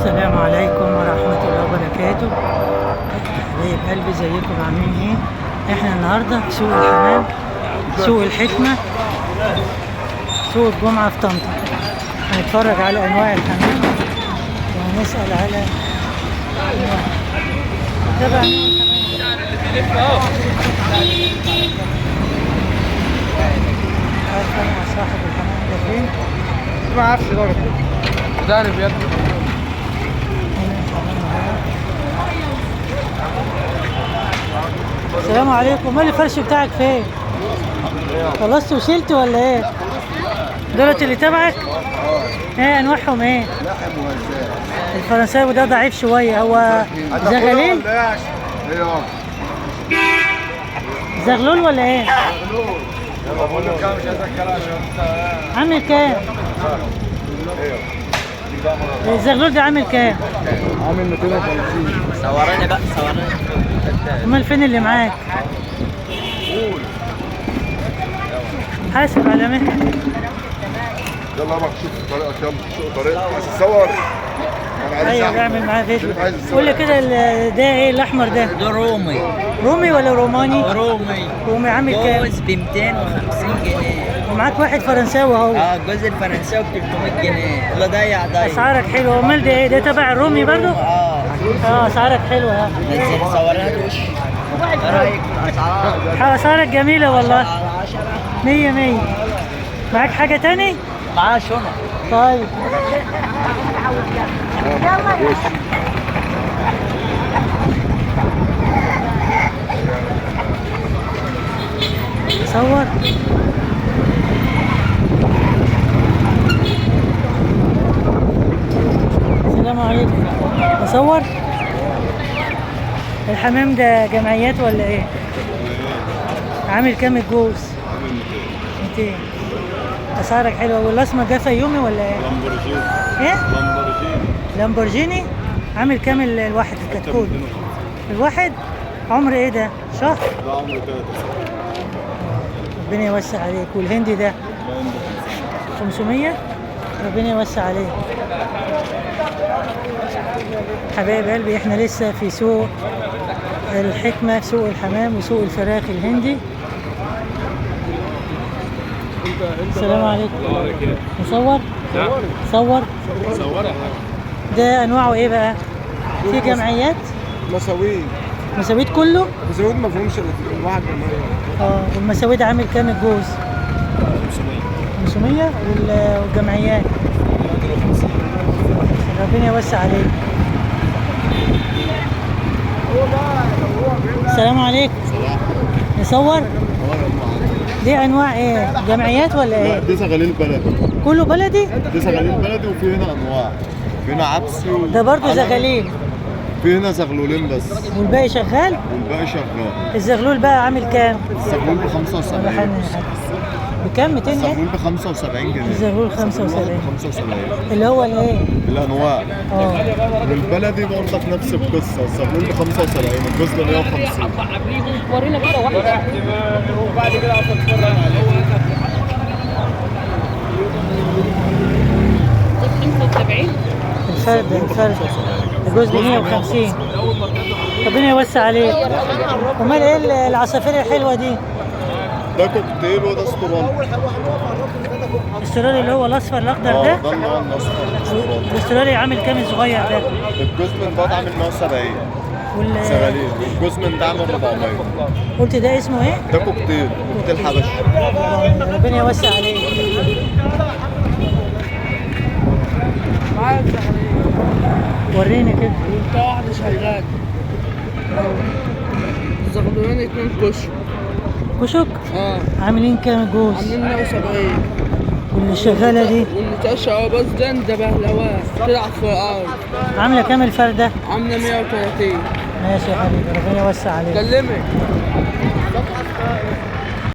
السلام عليكم ورحمة الله وبركاته. حبايب قلبي، زيكم عاملين ايه؟ احنا النهاردة في سوق الحمام، سوق الحكمة، سوق الجمعة في طنطا. هنتفرج على انواع الحمام وهنسأل على انواع تبع عارف انا صاحب الحمام ده فين؟ ما اعرفش برضه ده بيد. السلام عليكم، مال الفرش بتاعك فين؟ خلصت وشلت ولا ايه؟ دولت اللي تبعك؟ ايه انواعهم ايه؟ لحم وهزاز. الفرنساوي ده ضعيف شوية، هو زغلول؟ ايوه زغلول ولا ايه؟ زغلول. بقول لك مش عايز الكلام. عامل كام؟ الزغلول ده عامل كام؟ عامل 250. صوراني بقى، صوراني. امال فين اللي معاك؟ قول. حاسب على مهلك. يلا بقى شوف طريقك، يلا شوف طريقك، عايز تصور. ايوه بعمل معاه فيديو. قول لي كده ده ايه الاحمر ده؟ ده رومي. رومي ولا روماني؟ رومي. رومي عامل كام؟ جوز ب 250 جنيه. ومعاك واحد فرنساوي اهو. اه الجوز الفرنساوي ب 300 جنيه. الله ضيع ضيع. اسعارك حلوة. امال ده ايه؟ ده تبع الرومي برضه؟ اه. اه اسعارك حلوة. اه نزل صورها وش. ايه رايك في الاسعار؟ اسعارك جميلة والله. على 10 100 100. معاك حاجة تاني؟ معاه شنط. طيب. صور. السلام عليكم. اصور؟ الحمام ده جمعيات ولا ايه؟ عامل كام الجوز؟ عامل 200. اسعارك حلوة. والاسمر ده فيومي ولا ايه؟ لامبورجيني. ايه؟ لامبورجيني. لامبورجيني. عامل كام الواحد الكتكوت؟ الواحد عمر ايه ده؟ شهر؟ ده عمره 3 سنين. ربنا يوسع عليك. والهندي ده؟ 500. ربنا يوسع عليك. حبايب قلبي، احنا لسه في سوق الحكمة، سوق الحمام وسوق الفراخ الهندي. السلام عليكم. نصور؟ صور؟ صور يا حاج. ده انواعه ايه بقى؟ في جمعيات؟ مساويد. مساويد كله؟ مساويد ما فيهمش الا واحد جمعية. اه والمساويد عامل كام الجوز؟ 500. 500. والجمعيات؟ 250. ربنا يوسع عليك. السلام عليكم. نصور؟ دي انواع ايه؟ جمعيات ولا ايه؟ دي زغاليل بلدي. كله بلدي؟ دي زغاليل بلدي، وفي هنا انواع، في هنا عبسي ده برضه زغاليل. في هنا زغلولين بس. والباقي شغال؟ والباقي شغال. الزغلول بقى عامل كام؟ الزغلول ب 75. بكام؟ 200 ايه؟ الزغلول ب 75 جنيه. الزغلول 75. 75 اللي هو الايه؟ الانواع. اه والبلدي برضه في نفس القصة، الزغلول ب 75، الجوز ب 150. ورينا كده واحدة وبعد كده اقف اتفرج عليه. 75. الفرد الجوز ب 150. ربنا يوسع عليك. امال ايه العصافير الحلوة دي؟ ده كوكتيل وده استرالي. الاسترالي اللي هو الاصفر الاخضر ده؟ ده اللي هو الاصفر الاسترالي. الاسترالي عامل كام الصغير ده؟ الجوز من ده عامل 170. زغاليل. والجوز من ده عامل 400. قلت ده اسمه ايه؟ ده كوكتيل، كوكتيل حبشي. ربنا يوسع عليك. وريني كده. وانت واحدة شغال. زغلولين 2 كشك. كشك؟ اه. عاملين كام الجوز؟ عاملين 170. واللي شغالة دي؟ واللي تقشع اه بس ده بهلوان تلعب في الارض. عاملة كام الفردة؟ عاملة 130. ماشي يا حبيبي، ربنا يوسع عليك. كلمك.